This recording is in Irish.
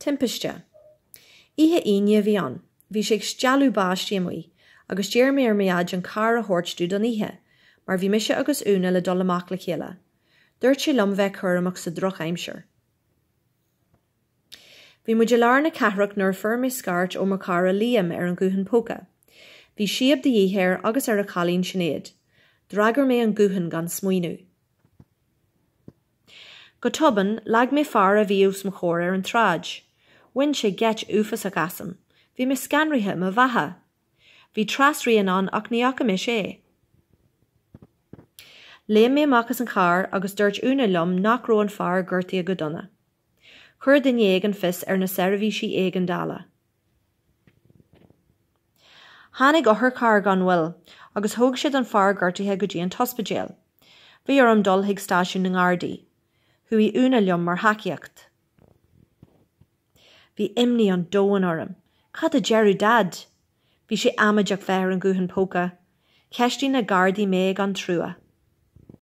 Timpiste. Oíche Aoine a bhí ann. Bhí sé ag stealladh báistí amuigh agus d'iarr mé ar mo Dhaid an carr a thabhairt domh don oíche, mar bhí mise agus Úna le dul amach le chéile. Dúirt sé liom bheith cúramach sa drochaimsir. Bhí muid i lár na cathrach nuair a fuair mé scairt ó mo chara Liam ar an ghuthán póca. Bhí síob de dhíth air agus ar a chailín Sinéad. D'fhreagair mé an guthán gan smaoineamh. Go tobann, leag mé fear a bhí os mo chomhair ar an tsráid. Bhain sé geit uafásach asam. Bhí mé scanraithe i mo bheatha. Bhí trasrian ann ach ní fhaca mise é. Léim mé amach as an charr agus dúirt Úna liom nach raibh an fear gortaithe go dona. Chuir duine éigin fios ar na seirbhísí éigeandála. Tháinig otharcharr gan mhoill agus thóg siad an fear gortaithe go dtí an t-ospidéal. Bhí orm dul chuig stáisiún na nGardaí. Chuaigh Úna liom mar thacaíocht. Bhí imní an domhain orm. Cad a déarfadh Daid? Bhí sé amaideach bheith ar an ghuthán póca. Cheistigh na Gardaí mé gan trua.